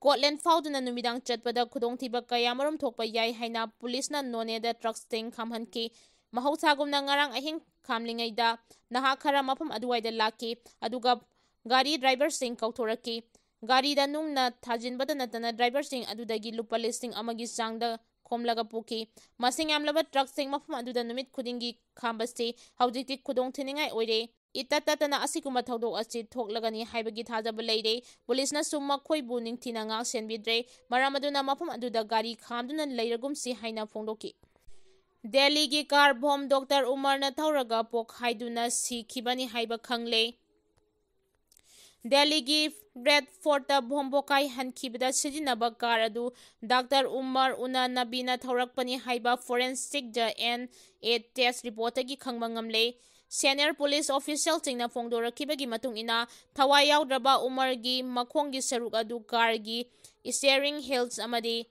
ꯀꯣꯠꯂꯦꯟ ꯐꯥꯎꯗꯨꯅ ꯅꯨꯃꯤꯗꯥꯡ ꯆꯠꯄꯗ ꯈꯨꯗꯣꯡꯊꯤꯕ ꯀꯌꯥꯃꯔꯨꯝ ꯊꯣꯛꯄ ꯌꯥꯏ ꯍꯥꯏꯅ ꯄꯨꯂꯤꯁꯅ ꯅꯣꯅꯦꯗ ꯇ꯭ꯔꯛꯁꯤꯡ ꯈꯥꯝꯍꯟꯈꯤ꯫ ꯃꯍꯧꯁꯥꯒꯨꯝꯅ ꯉꯔꯥꯡ ꯑꯍꯤꯡ ꯈꯥꯝꯂꯤꯉꯩꯗ ꯅꯍꯥ ꯈꯔ ꯃꯐꯝ ꯑꯗꯨꯋꯥꯏꯗ ꯂꯥꯛꯈꯤ, ꯑꯗꯨꯒ ꯒꯥꯔꯤ driverꯁꯤꯡ ꯀꯧꯊꯣꯔꯛꯈꯤ꯫ ꯒꯥꯔꯤꯗ ꯅꯨꯡꯅ ꯊꯥꯖꯤꯟꯕꯇ ꯅꯠꯇꯅ driverꯁꯤꯡ ꯑꯗꯨꯗꯒꯤ ꯂꯨꯄꯥ ꯂꯤꯁꯤꯡ ꯑꯃꯒꯤ ꯆꯥꯡꯗ ꯈꯣꯝꯂꯒ ꯄꯨꯈꯤ꯫ ꯃꯁꯤꯡ ꯌꯥꯝꯂꯕ ꯇ꯭ꯔꯛꯁꯤꯡ ꯃꯐꯝ ꯑꯗꯨꯗ ꯅꯨꯃꯤꯠ ꯈꯨꯗꯤꯡꯒꯤ ꯈꯥꯝꯕꯁꯤ ꯍꯧꯖꯤꯛꯇꯤ ꯈꯨꯗꯣꯡ ꯊꯤꯅꯤꯡꯉꯥꯏ ꯑꯣꯏꯔꯦ꯫ ꯏꯇꯠ ꯇꯠꯇꯅ ꯑꯁꯤꯒꯨꯝꯕ ꯊꯧꯗꯣꯛ ꯑꯁꯤ ꯊꯣꯛꯂꯒꯅꯤ ꯍꯥꯏꯕꯒꯤ ꯊꯥꯖꯕ ꯂꯩꯔꯦ꯫ ꯄꯨꯂꯤꯁꯅꯁꯨ ꯃꯈꯣꯏꯕꯨ ꯅꯤꯡꯊꯤꯅ ꯉꯥꯛ ꯁꯦꯟꯕꯤꯗ꯭ꯔꯦ꯫ ꯃꯔꯝ ꯑꯗꯨꯅ ꯃꯐꯝ ꯑꯗꯨꯗ ꯒꯥꯔꯤ ꯈꯥꯝꯗꯨꯅ ꯂꯩꯔꯒꯨꯝꯁꯤ ꯍꯥꯏꯅ ꯐꯣꯡꯗꯣꯛꯈꯤ꯫ ꯗꯦꯜꯂꯤꯒꯤ car bomb Doctor ꯎꯃꯔꯅ ꯊꯧꯔꯒ ꯄꯣꯛꯈꯥꯏꯗꯨꯅ ꯁꯤꯈꯤꯕꯅꯤ ꯍꯥꯏꯕ ꯈꯪꯂꯦ꯫ ꯗꯦꯜꯂꯤꯒꯤ ꯔꯦꯗ ꯐꯣꯔꯠꯇ bomb ꯄꯣꯈꯥꯏꯍꯟꯈꯤꯕꯗ ꯁꯤꯖꯤꯟꯅꯕ car ꯑꯗꯨ Doctor ꯎꯃꯔ ꯎꯅ ꯅꯕꯤꯅ ꯊꯧꯔꯛꯄꯅꯤ ꯍꯥꯏꯕ forensicꯗ N A test reportꯇꯒꯤ ꯈꯪꯕ ꯉꯝꯂꯦ꯫ Senior police officialꯁꯤꯡꯅ ꯐꯣꯡꯗꯣꯔꯛꯈꯤꯕꯒꯤ ꯃꯇꯨꯡ ꯏꯟꯅ, ꯊꯋꯥꯏ ꯌꯥꯎꯗ꯭ꯔꯕ ꯎꯃꯔꯒꯤ ꯃꯈꯣꯡꯒꯤ ꯁꯔꯨꯛ ꯑꯗꯨ carꯒꯤ steering wheels ꯑꯃꯗꯤ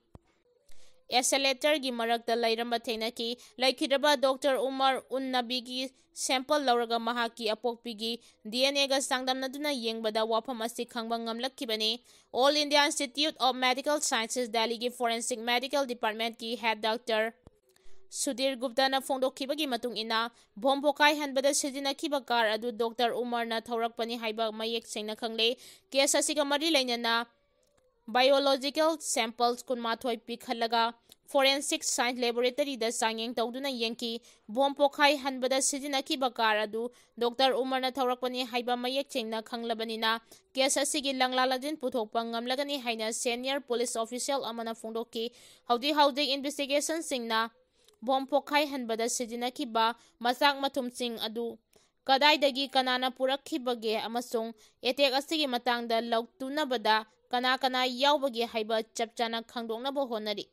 acceleratorꯒꯤ ꯃꯔꯛꯇ ꯂꯩꯔꯝꯕ ꯊꯦꯡꯅꯈꯤ꯫ ꯂꯩꯈꯤꯗ꯭ꯔꯕ Doctor ꯎꯃꯔ ꯎꯟ ꯅꯕꯤꯒꯤ sample ꯂꯧꯔꯒ ꯃꯍꯥꯛꯀꯤ ꯑꯄꯣꯛꯄꯤꯒꯤ DNAꯒ ꯆꯥꯡꯗꯝꯅꯗꯨꯅ ꯌꯦꯡꯕꯗ ꯋꯥꯐꯝ ꯑꯁꯤ ꯈꯪꯕ ꯉꯝꯂꯛꯈꯤꯕꯅꯤ꯫ All India Institute of Medical Sciences ꯗꯦꯜꯂꯤꯒꯤ forensic medical departmentꯀꯤ head doctor Sudhir ꯒꯨꯞꯇꯥꯅ ꯐꯣꯡꯗꯣꯛꯈꯤꯕꯒꯤ ꯃꯇꯨꯡ ꯏꯟꯅ, bomb ꯄꯣꯈꯥꯏꯍꯟꯕꯗ ꯁꯤꯖꯤꯟꯅꯈꯤꯕ car ꯑꯗꯨ Doctor ꯎꯃꯔꯅ ꯊꯧꯔꯛꯄꯅꯤ ꯍꯥꯏꯕ ꯃꯌꯦꯛ ꯁꯦꯡꯅ ꯈꯪꯂꯦ꯫ Case ꯑꯁꯤꯒ ꯃꯔꯤ ꯂꯩꯅꯅ biological samples ꯀꯨꯟꯃꯥꯊꯣꯏ ꯄꯤꯈꯠꯂꯒ forensic science laboratoryꯗ ꯆꯥꯡꯌꯦꯡ ꯇꯧꯗꯨꯅ ꯌꯦꯡꯈꯤ꯫ ꯕꯣꯝ ꯄꯣꯈꯥꯏ ꯍꯟꯕꯗ ꯁꯤꯖꯤꯟꯅꯈꯤꯕ ꯀꯥꯔ ꯑꯗꯨ ꯗꯣꯛꯇꯔ ꯎꯃꯔꯅ ꯊꯧꯔꯛꯄꯅꯤ ꯍꯥꯏꯕ ꯃꯌꯦꯛ ꯁꯦꯡꯅ ꯈꯪꯂꯕꯅꯤꯅ, ꯀꯦꯁ ꯑꯁꯤꯒꯤ ꯂꯪꯂꯥ ꯂꯪꯖꯤꯟ ꯄꯨꯊꯣꯛꯄ ꯉꯝꯂꯒꯅꯤ ꯍꯥꯏꯅ senior police official ꯑꯃꯅ ꯐꯣꯡꯗꯣꯛꯈꯤ꯫ ꯍꯧꯖꯤꯛ ꯍꯧꯖꯤꯛ investigationꯁꯤꯡꯅ ꯕꯣꯝ ꯄꯣꯈꯥꯏꯍꯟꯕꯗ ꯁꯤꯖꯤꯟꯅꯈꯤꯕ ꯃꯆꯥꯛ ꯃꯊꯨꯝꯁꯤꯡ ꯑꯗꯨ ꯀꯗꯥꯏꯗꯒꯤ ꯀꯅꯥꯅ ꯄꯨꯔꯛꯈꯤꯕꯒꯦ ꯑꯃꯁꯨꯡ attack ꯑꯁꯤꯒꯤ ꯃꯇꯥꯡꯗ ꯂꯧꯊꯣꯛꯅꯕꯗ ꯀꯅꯥ ꯀꯅꯥ ꯌꯥꯎꯕꯒꯦ ꯍꯥꯏꯕ ꯆꯞ ꯆꯥꯅ ꯈꯪꯗꯣꯛꯅꯕ ꯍꯣꯠꯅꯔꯤ꯫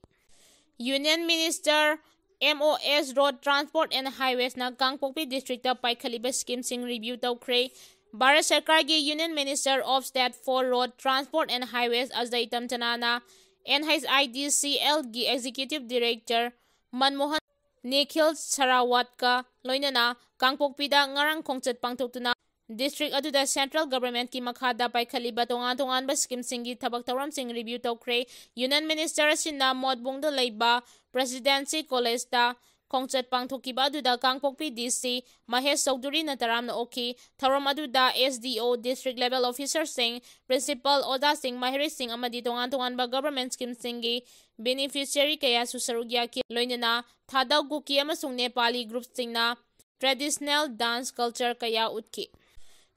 Union Minister M O S Road Transport and Highwaysꯅ Kangpokpi districtꯇ ꯄꯥꯏꯈꯠꯂꯤꯕ schemeꯁꯤꯡ review ꯇꯧꯈ꯭ꯔꯦ꯫ ꯚꯥꯔꯠ ꯁꯔꯀꯥꯔꯒꯤ Union Minister of State for Road Transport and Highways Ajay ꯇꯝꯆꯅꯥꯅ N H I D C Lꯒꯤ Executive Director Manmohan Nikhil ꯁꯔꯥꯋꯠꯀ ꯂꯣꯏꯅꯅ ꯀꯥꯡꯄꯣꯛꯄꯤꯗ ꯉꯔꯥꯡ ꯈꯣꯡꯆꯠ ꯄꯥꯡꯊꯣꯛꯇꯨꯅ district ꯑꯗꯨꯗ central governmentꯀꯤ ꯃꯈꯥꯗ ꯄꯥꯏꯈꯠꯂꯤꯕ ꯇꯣꯉꯥꯟ ꯇꯣꯉꯥꯟꯕ schemeꯁꯤꯡꯒꯤ ꯊꯕꯛ ꯊꯧꯔꯝꯁꯤꯡ review ꯇꯧꯈ꯭ꯔꯦ꯫ Union Minister ꯑꯁꯤꯅ ꯃꯣꯠꯕꯨꯡꯗ ꯂꯩꯕ Presidency Collegeꯇ ꯈꯣꯡꯆꯠ ꯄꯥꯡꯊꯣꯛꯈꯤꯕ ꯑꯗꯨꯗ ꯀꯥꯡꯄꯣꯛꯄꯤ D C ꯃꯍꯦꯁ ꯆꯧꯙꯨꯔꯤꯅ ꯇꯔꯥꯝꯅ ꯑꯣꯛꯈꯤ꯫ ꯊꯧꯔꯝ ꯑꯗꯨꯗ S D O, district level officerꯁꯤꯡ, principal, ꯑꯣꯖꯥꯁꯤꯡ, ꯃꯍꯩꯔꯣꯏꯁꯤꯡ ꯑꯃꯗꯤ ꯇꯣꯉꯥꯟ ꯇꯣꯉꯥꯟꯕ government schemeꯁꯤꯡꯒꯤ beneficiary ꯀꯌꯥꯁꯨ ꯁꯔꯨꯛ ꯌꯥꯈꯤ꯫ ꯂꯣꯏꯅꯅ ꯊꯥꯗꯧ ꯀꯨꯀꯤ ꯑꯃꯁꯨꯡ ꯅꯦꯄꯥꯂꯤ groupꯁꯤꯡꯅ traditional dance culture ꯀꯌꯥ ꯎꯠꯈꯤ꯫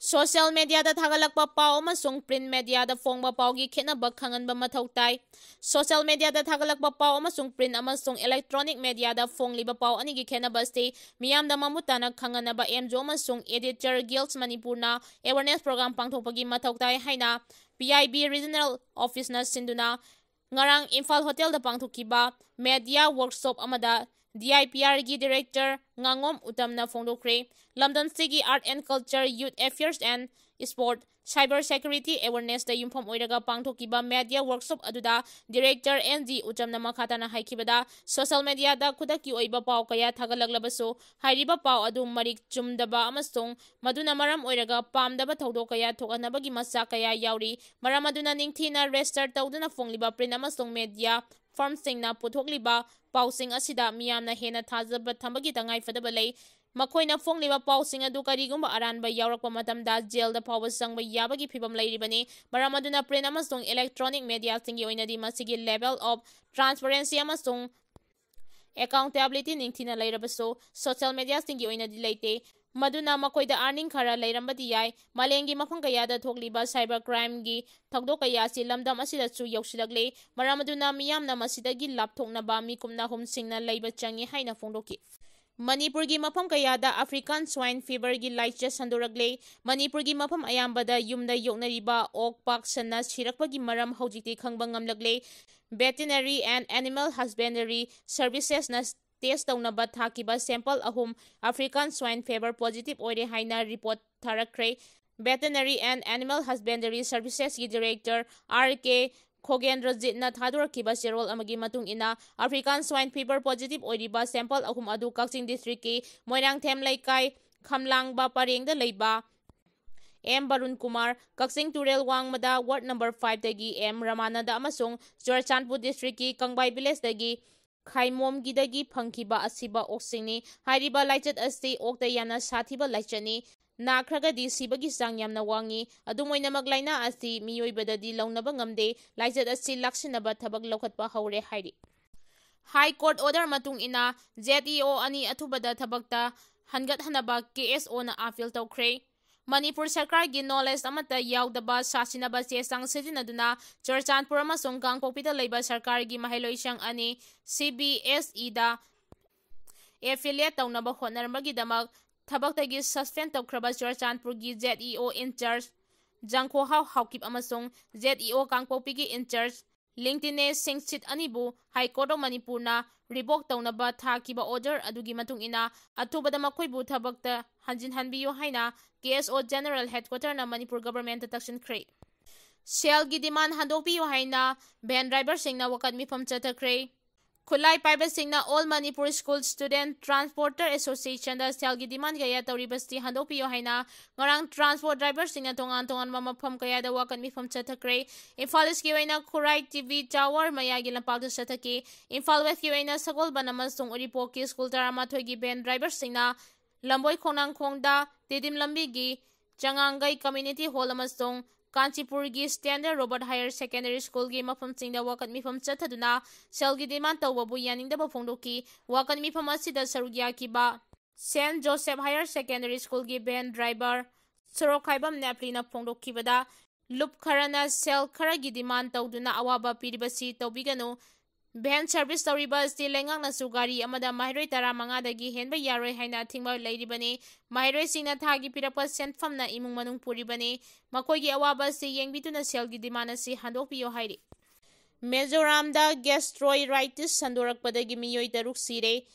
Social mediaꯗ ꯊꯥꯒꯠꯂꯛꯄ ꯄꯥꯎ ꯑꯃꯁꯨꯡ print mediaꯗ ꯐꯣꯡꯕ ꯄꯥꯎꯒꯤ ꯈꯦꯠꯅꯕ ꯈꯪꯍꯟꯕ ꯃꯊꯧ ꯇꯥꯏ꯫ Social mediaꯗ ꯊꯥꯒꯠꯂꯛꯄ ꯄꯥꯎ ꯑꯃꯁꯨꯡ print ꯑꯃꯁꯨꯡ electronic mediaꯗ ꯐꯣꯡꯂꯤꯕ ꯄꯥꯎ ꯑꯅꯤꯒꯤ ꯈꯦꯠꯅꯕ ꯑꯁꯤ ꯃꯤꯌꯥꯝꯗ ꯃꯃꯨꯠ ꯇꯥꯅ ꯈꯪꯍꯟꯅꯕ M G O ꯑꯃꯁꯨꯡ Editor Guilds ꯃꯅꯤꯄꯨꯔꯅ awareness program ꯄꯥꯡꯊꯣꯛꯄꯒꯤ ꯃꯊꯧ ꯇꯥꯏ ꯍꯥꯏꯅ P I B Regional Officeꯅ ꯁꯤꯟꯗꯨꯅ ꯉꯔꯥꯡ ꯏꯝꯐꯥꯜ ꯍꯣꯇꯦꯜꯗ ꯄꯥꯡꯊꯣꯛꯈꯤꯕ media workshop ꯑꯃꯗ D I P Rꯒꯤ director ꯉꯥꯉꯣꯝ ꯎꯇꯝꯅ ꯐꯣꯡꯗꯣꯛꯈ꯭ꯔꯦ꯫ ꯂꯝꯗꯝꯁꯤꯒꯤ Art and Culture, Youth Affairs and Sport, Cyber Security Awarenessꯇ ꯌꯨꯝꯐꯝ ꯑꯣꯏꯔꯒ ꯄꯥꯡꯊꯣꯛꯈꯤꯕ media workshop ꯑꯗꯨꯗ director N G ꯎꯇꯝꯅ ꯃꯈꯥ ꯇꯥꯅ ꯍꯥꯏꯈꯤꯕꯗ, social mediaꯗ ꯈꯨꯗꯛꯀꯤ ꯑꯣꯏꯕ ꯄꯥꯎ ꯀꯌꯥ ꯊꯥꯒꯠꯂꯛꯂꯕꯁꯨ, ꯍꯥꯏꯔꯤꯕ ꯄꯥꯎ ꯑꯗꯨ ꯃꯔꯤꯛ ꯆꯨꯝꯗꯕ ꯑꯃꯁꯨꯡ ꯃꯗꯨꯅ ꯃꯔꯝ ꯑꯣꯏꯔꯒ ꯄꯥꯝꯗꯕ ꯊꯧꯗꯣꯛ ꯀꯌꯥ ꯊꯣꯛꯍꯟꯅꯕꯒꯤ ꯃꯆꯥꯛ ꯀꯌꯥ ꯌꯥꯎꯔꯤ꯫ ꯃꯔꯝ ꯑꯗꯨꯅ ꯅꯤꯡꯊꯤꯅ research ꯇꯧꯗꯨꯅ ꯐꯣꯡꯂꯤꯕ print ꯑꯃꯁꯨꯡ media firmꯁꯤꯡꯅ ꯄꯨꯊꯣꯛꯂꯤꯕ ꯄꯥꯎꯁꯤꯡ ꯑꯁꯤꯗ ꯃꯤꯌꯥꯝꯅ ꯍꯦꯟꯅ ꯊꯥꯖꯕ ꯊꯝꯕꯒꯤ ꯇꯉꯥꯏ ꯐꯗꯕ ꯂꯩ꯫ ꯃꯈꯣꯏꯅ ꯐꯣꯡꯂꯤꯕ ꯄꯥꯎꯁꯤꯡ ꯑꯗꯨ ꯀꯔꯤꯒꯨꯝꯕ ꯑꯔꯥꯟꯕ ꯌꯥꯎꯔꯛꯄ ꯃꯇꯝꯗ ꯖꯦꯜꯗ ꯐꯥꯎꯕ ꯆꯪꯕ ꯌꯥꯕꯒꯤ ꯐꯤꯕꯝ ꯂꯩꯔꯤꯕꯅꯤ꯫ ꯃꯔꯝ ꯑꯗꯨꯅ print ꯑꯃꯁꯨꯡ electronic mediaꯁꯤꯡꯒꯤ ꯑꯣꯏꯅꯗꯤ ꯃꯁꯤꯒꯤ level of transparency ꯑꯃꯁꯨꯡ accountability ꯅꯤꯡꯊꯤꯅ ꯂꯩꯔꯕꯁꯨ social mediaꯁꯤꯡꯒꯤ ꯑꯣꯏꯅꯗꯤ ꯂꯩꯇꯦ꯫ ꯃꯗꯨꯅ ꯃꯈꯣꯏꯗ earning ꯈꯔ ꯂꯩꯔꯝꯕꯗꯤ ꯌꯥꯏ꯫ ꯃꯥꯂꯦꯝꯒꯤ ꯃꯐꯝ ꯀꯌꯥꯗ ꯊꯣꯛꯂꯤꯕ cyber crimeꯒꯤ ꯊꯧꯗꯣꯛ ꯀꯌꯥ ꯑꯁꯤ ꯂꯝꯗꯝ ꯑꯁꯤꯗꯁꯨ ꯌꯧꯁꯤꯜꯂꯛꯂꯦ꯫ ꯃꯔꯝ ꯑꯗꯨꯅ ꯃꯤꯌꯥꯝꯅ ꯃꯁꯤꯗꯒꯤ ꯂꯥꯞꯊꯣꯛꯅꯕ ꯃꯤꯀꯨꯞꯅ ꯍꯨꯝꯁꯤꯡꯅ ꯂꯩꯕ ꯆꯪꯏ ꯍꯥꯏꯅ ꯐꯣꯡꯗꯣꯛꯈꯤ꯫ ꯃꯅꯤꯄꯨꯔꯒꯤ ꯃꯐꯝ ꯀꯌꯥꯗ African swine feverꯒꯤ ꯂꯥꯏꯆꯠ ꯁꯟꯗꯣꯔꯛꯂꯦ꯫ ꯃꯅꯤꯄꯨꯔꯒꯤ ꯃꯐꯝ ꯑꯌꯥꯝꯕꯗ ꯌꯨꯝꯗ ꯌꯣꯛꯅꯔꯤꯕ ꯑꯣꯛ ꯄꯥꯛ ꯁꯟꯅ ꯁꯤꯔꯛꯄꯒꯤ ꯃꯔꯝ ꯍꯧꯖꯤꯛꯇꯤ ꯈꯪꯕ ꯉꯝꯂꯛꯂꯦ꯫ Veterinary and Animal Husbandry Servicesꯅ test ꯇꯧꯅꯕ ꯊꯥꯈꯤꯕ sample ꯑꯍꯨꯝ African swine fever positive ꯑꯣꯏꯔꯦ ꯍꯥꯏꯅ report ꯊꯥꯔꯛꯈ꯭ꯔꯦ꯫ Veterinary and Animal Husbandry Servicesꯀꯤ director R K ꯈꯣꯒꯦꯟꯗ꯭ꯔꯖꯤꯠꯅ ꯊꯥꯗꯣꯔꯛꯈꯤꯕ ꯆꯦꯔꯣꯜ ꯑꯃꯒꯤ ꯃꯇꯨꯡ ꯏꯟꯅ, African swine fever positive ꯑꯣꯏꯔꯤꯕ sample ꯑꯍꯨꯝ ꯑꯗꯨ ꯀꯛꯆꯤꯡ districtꯀꯤ ꯃꯣꯏꯔꯥꯡꯊꯦꯝ ꯂꯩꯀꯥꯏ ꯈꯝꯂꯥꯡꯕ ꯄꯔꯦꯡꯗ ꯂꯩꯕ ꯑꯦꯝ ꯕꯔꯨꯟ ꯀꯨꯃꯥꯔ, ꯀꯛꯆꯤꯡ ꯇꯨꯔꯦꯜ ꯋꯥꯡꯃꯗ ward number fiveꯇꯒꯤ ꯑꯦꯝ ꯔꯃꯥꯅꯟꯗ ꯑꯃꯁꯨꯡ ꯆꯨꯔꯆꯥꯟꯄꯨꯔ districtꯀꯤ ꯀꯪꯕꯥꯏ villageꯇꯒꯤ ꯈꯥꯏꯃꯣꯝꯒꯤꯗꯒꯤ ꯐꯪꯈꯤꯕ ꯑꯁꯤꯕ ꯑꯣꯛꯁꯤꯡꯅꯤ꯫ ꯍꯥꯏꯔꯤꯕ ꯂꯥꯏꯆꯠ ꯑꯁꯤ ꯑꯣꯛꯇ ꯌꯥꯝꯅ ꯁꯥꯊꯤꯕ ꯂꯥꯏꯆꯠꯅꯤ꯫ ꯅꯥꯈ꯭ꯔꯒꯗꯤ ꯁꯤꯕꯒꯤ ꯆꯥꯡ ꯌꯥꯝꯅ ꯋꯥꯡꯏ꯫ ꯑꯗꯨꯝ ꯑꯣꯏꯅꯃꯛ, ꯂꯥꯏꯅꯥ ꯑꯁꯤ ꯃꯤꯑꯣꯏꯕꯗꯗꯤ ꯂꯧꯅꯕ ꯉꯝꯗꯦ꯫ ꯂꯥꯏꯆꯠ ꯑꯁꯤ ꯂꯥꯛꯁꯤꯟꯅꯕ ꯊꯕꯛ ꯂꯧꯈꯠꯄ ꯍꯧꯔꯦ ꯍꯥꯏꯔꯤ꯫ High Court order ꯃꯇꯨꯡ ꯏꯟꯅ, Z E O ꯑꯅꯤ ꯑꯊꯨꯕꯗ ꯊꯕꯛꯇ ꯍꯟꯒꯠꯍꯟꯅꯕ K S Oꯅ appeal ꯇꯧꯈ꯭ꯔꯦ꯫ ꯃꯅꯤꯄꯨꯔ ꯁꯔꯀꯥꯔꯒꯤ knowledge ꯑꯃꯠꯇ ꯌꯥꯎꯗꯕ ꯁꯥꯁꯤꯟꯅꯕ ꯆꯦ ꯆꯥꯡ ꯁꯤꯖꯤꯟꯅꯗꯨꯅ ꯆꯨꯔꯆꯥꯟꯄꯨꯔ ꯑꯃꯁꯨꯡ ꯀꯥꯡꯄꯣꯛꯄꯤꯗ ꯂꯩꯕ ꯁꯔꯀꯥꯔꯒꯤ ꯃꯍꯩꯂꯣꯏꯁꯪ ꯑꯅꯤ C B S Eꯗ affiliate ꯇꯧꯅꯕ ꯍꯣꯠꯅꯔꯝꯕꯒꯤꯗꯃꯛ ꯊꯕꯛꯇꯒꯤ suspend ꯇꯧꯈ꯭ꯔꯕ ꯆꯨꯔꯆꯥꯟꯄꯨꯔꯒꯤ Z E O in charge ꯖꯪꯈꯣꯍꯥꯎ Haokip ꯑꯃꯁꯨꯡ Z E O ꯀꯥꯡꯄꯣꯛꯄꯤꯒꯤ in charge ꯂꯤꯡꯇꯤꯅꯦ ꯁꯤꯡꯁꯤꯠ ꯑꯅꯤꯕꯨ High Court of ꯃꯅꯤꯄꯨꯔꯅ revoke ꯇꯧꯅꯕ ꯊꯥꯈꯤꯕ order ꯑꯗꯨꯒꯤ ꯃꯇꯨꯡ ꯏꯟꯅ, ꯑꯊꯨꯕꯗ ꯃꯈꯣꯏꯕꯨ ꯊꯕꯛꯇ ꯍꯟꯖꯤꯟꯍꯟꯕꯤꯌꯨ ꯍꯥꯏꯅ K S O General Headquarterꯅ Manipur governmentꯇ ꯇꯛꯁꯤꯟꯈ꯭ꯔꯦ꯫ ꯁꯦꯜꯒꯤ demand ꯍꯟꯗꯣꯛꯄꯤꯌꯨ ꯍꯥꯏꯅ van driverꯁꯤꯡꯅ ꯋꯥꯀꯠ ꯃꯤꯐꯝ ꯆꯠꯊꯈ꯭ꯔꯦ꯫ ꯈꯨꯠꯂꯥꯏ ꯄꯥꯏꯕꯁꯤꯡꯅ All Manipur School Student Transporter Associationꯗ ꯁꯦꯜꯒꯤ demand ꯀꯌꯥ ꯇꯧꯔꯤꯕꯁꯤ ꯍꯟꯗꯣꯛꯄꯤꯌꯨ ꯍꯥꯏꯅ ꯉꯔꯥꯡ transport driverꯁꯤꯡꯅ ꯇꯣꯉꯥꯟ ꯇꯣꯉꯥꯟꯕ ꯃꯐꯝ ꯀꯌꯥꯗ ꯋꯥꯀꯠ ꯃꯤꯐꯝ ꯆꯠꯊꯈ꯭ꯔꯦ꯫ ꯏꯝꯐꯥꯜ Eastꯀꯤ ꯑꯣꯏꯅ ꯈꯨꯔꯥꯏ T V Tower ꯃꯌꯥꯒꯤ ꯂꯝꯄꯥꯛꯇ ꯆꯠꯊꯈꯤ꯫ ꯏꯝꯐꯥꯜ Westꯀꯤ ꯑꯣꯏꯅ ꯁꯒꯣꯜꯕꯟ ꯑꯃꯁꯨꯡ ꯎꯔꯤꯄꯣꯛꯀꯤ school ꯇꯔꯥꯃꯥꯊꯣꯏꯒꯤ van driverꯁꯤꯡꯅ ꯂꯝꯕꯣꯏ ꯈꯣꯡꯅꯥꯡꯈꯣꯡꯗ ꯇꯤꯗꯤꯝ ꯂꯝꯕꯤꯒꯤ ꯆꯉꯥꯡꯒꯩ Community Hall ꯑꯃꯁꯨꯡ ꯀꯥꯟꯆꯤꯄꯨꯔꯒꯤ Standard Robert Higher Secondary Schoolꯒꯤ ꯃꯐꯝꯁꯤꯡꯗ ꯋꯥꯀꯠ ꯃꯤꯐꯝ ꯆꯠꯊꯗꯨꯅ ꯁꯦꯜꯒꯤ demand ꯇꯧꯕꯕꯨ ꯌꯥꯅꯤꯡꯗꯕ ꯐꯣꯡꯗꯣꯛꯈꯤ꯫ ꯋꯥꯀꯠ ꯃꯤꯐꯝ ꯑꯁꯤꯗ ꯁꯔꯨꯛ ꯌꯥꯈꯤꯕ Saint Joseph Higher Secondary Schoolꯒꯤ van driver ꯁꯣꯔꯣꯛꯈꯥꯏꯕꯝ ꯅꯦꯄ꯭ꯂꯤꯅ ꯐꯣꯡꯗꯣꯛꯈꯤꯕꯗ, ꯂꯨꯞ ꯈꯔꯅ ꯁꯦꯜ ꯈꯔꯒꯤ demand ꯇꯧꯗꯨꯅ ꯑꯋꯥꯕ ꯄꯤꯔꯤꯕꯁꯤ ꯇꯧꯕꯤꯒꯅꯨ꯫ Van service ꯇꯧꯔꯤꯕ ꯑꯁꯤ ꯂꯩꯉꯥꯛꯅꯁꯨ ꯒꯥꯔꯤ ꯑꯃꯗ ꯃꯍꯩꯔꯣꯏ ꯇꯔꯥꯃꯉꯥꯗꯒꯤ ꯍꯦꯟꯕ ꯌꯥꯔꯣꯏ ꯍꯥꯏꯅ ꯑꯊꯤꯡꯕ ꯂꯩꯔꯤꯕꯅꯤ꯫ ꯃꯍꯩꯔꯣꯏꯁꯤꯡꯅ ꯊꯥꯒꯤ ꯄꯤꯔꯛꯄ ꯁꯦꯟꯐꯝꯅ ꯏꯃꯨꯡ ꯃꯅꯨꯡ ꯄꯨꯔꯤꯕꯅꯤ꯫ ꯃꯈꯣꯏꯒꯤ ꯑꯋꯥꯕ ꯑꯁꯤ ꯌꯦꯡꯕꯤꯗꯨꯅ ꯁꯦꯜꯒꯤ demand ꯑꯁꯤ ꯍꯟꯗꯣꯛꯄꯤꯌꯨ ꯍꯥꯏꯔꯤ꯫ ꯃꯤꯖꯣꯔꯥꯝꯗ gastritis ꯁꯟꯗꯣꯔꯛꯄꯗꯒꯤ ꯃꯤꯑꯣꯏ ꯇꯔꯨꯛ ꯁꯤꯔꯦ꯫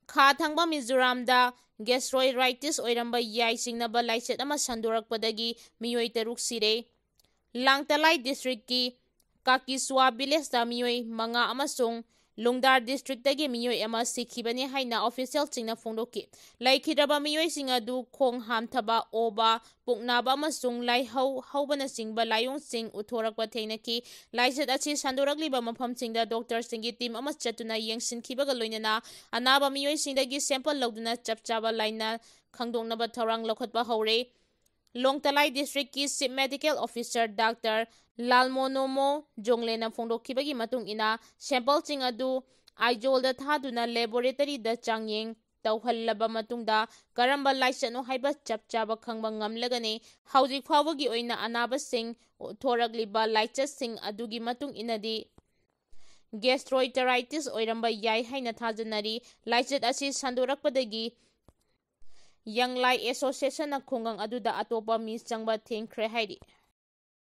ꯈꯥ ꯊꯪꯕ ꯃꯤꯖꯣꯔꯥꯝꯗ gastritis ꯑꯣꯏꯔꯝꯕ ꯌꯥꯏ ꯆꯤꯡꯅꯕ ꯂꯥꯏꯆꯠ ꯑꯃ ꯁꯟꯗꯣꯔꯛꯄꯗꯒꯤ ꯃꯤꯑꯣꯏ ꯇꯔꯨꯛ ꯁꯤꯔꯦ꯫ ꯂꯥꯡꯇꯂꯥꯏ districtꯀꯤ ꯀꯥꯀꯤꯁꯨꯋꯥ villageꯇ ꯃꯤꯑꯣꯏ ꯃꯉꯥ ꯑꯃꯁꯨꯡ ꯂꯨꯡꯗꯥꯔ districtꯇꯒꯤ ꯃꯤꯑꯣꯏ ꯑꯃ ꯁꯤꯈꯤꯕꯅꯤ ꯍꯥꯏꯅ officialꯁꯤꯡꯅ ꯐꯣꯡꯗꯣꯛꯈꯤ꯫ ꯂꯩꯈꯤꯗ꯭ꯔꯕ ꯃꯤꯑꯣꯏꯁꯤꯡ ꯑꯗꯨ ꯈꯣꯡ ꯍꯥꯝꯊꯕ, ꯑꯣꯕ, ꯄꯨꯛ ꯅꯥꯕ ꯑꯃꯁꯨꯡ ꯂꯥꯏꯍꯧ ꯍꯧꯕꯅꯆꯤꯡꯕ ꯂꯥꯏꯑꯣꯡꯁꯤꯡ ꯎꯠꯊꯣꯔꯛꯄ ꯊꯦꯡꯅꯈꯤ꯫ ꯂꯥꯏꯆꯠ ꯑꯁꯤ ꯁꯟꯗꯣꯔꯛꯂꯤꯕ ꯃꯐꯝꯁꯤꯡꯗ doctorꯁꯤꯡꯒꯤ team ꯑꯃ ꯆꯠꯇꯨꯅ ꯌꯦꯡꯁꯤꯟꯈꯤꯕꯒ ꯂꯣꯏꯅꯅ ꯑꯅꯥꯕ ꯃꯤꯑꯣꯏꯁꯤꯡꯗꯒꯤ sample ꯂꯧꯗꯨꯅ ꯆꯞ ꯆꯥꯕ ꯂꯥꯏꯅ ꯈꯪꯗꯣꯛꯅꯕ ꯊꯧꯔꯥꯡ ꯂꯧꯈꯠꯄ ꯍꯧꯔꯦ꯫ ꯂꯣꯡꯇꯂꯥꯏ districtꯀꯤ Chief Medical Officer Doctor ꯂꯥꯜꯃꯣꯅꯣꯃꯣ ꯖꯣꯡꯂꯦꯅ ꯐꯣꯡꯗꯣꯛꯈꯤꯕꯒꯤ ꯃꯇꯨꯡ ꯏꯟꯅ, sampleꯁꯤꯡ ꯑꯗꯨ Aizawlꯗ ꯊꯥꯗꯨꯅ laboratoryꯗ ꯆꯥꯡꯌꯦꯡ ꯇꯧꯍꯜꯂꯕ ꯃꯇꯨꯡꯗ ꯀꯔꯝꯕ ꯂꯥꯏꯆꯠꯅꯣ ꯍꯥꯏꯕ ꯆꯞ ꯆꯥꯕ ꯈꯪꯕ ꯉꯝꯂꯒꯅꯤ꯫ ꯍꯧꯖꯤꯛ ꯐꯥꯎꯕꯒꯤ ꯑꯣꯏꯅ ꯑꯅꯥꯕꯁꯤꯡ ꯊꯣꯔꯛꯂꯤꯕ ꯂꯥꯏꯆꯠꯁꯤꯡ ꯑꯗꯨꯒꯤ ꯃꯇꯨꯡ ꯏꯟꯅꯗꯤ gastritis ꯑꯣꯏꯔꯝꯕ ꯌꯥꯏ ꯍꯥꯏꯅ ꯊꯥꯖꯅꯔꯤ꯫ ꯂꯥꯏꯆꯠ ꯑꯁꯤ ꯁꯟꯗꯣꯔꯛꯄꯗꯒꯤ Young Lai Associationꯅ ꯈꯨꯡꯒꯪ ꯑꯗꯨꯗ ꯑꯇꯣꯞꯄ ꯃꯤ ꯆꯪꯕ ꯊꯤꯡꯈ꯭ꯔꯦ ꯍꯥꯏꯔꯤ꯫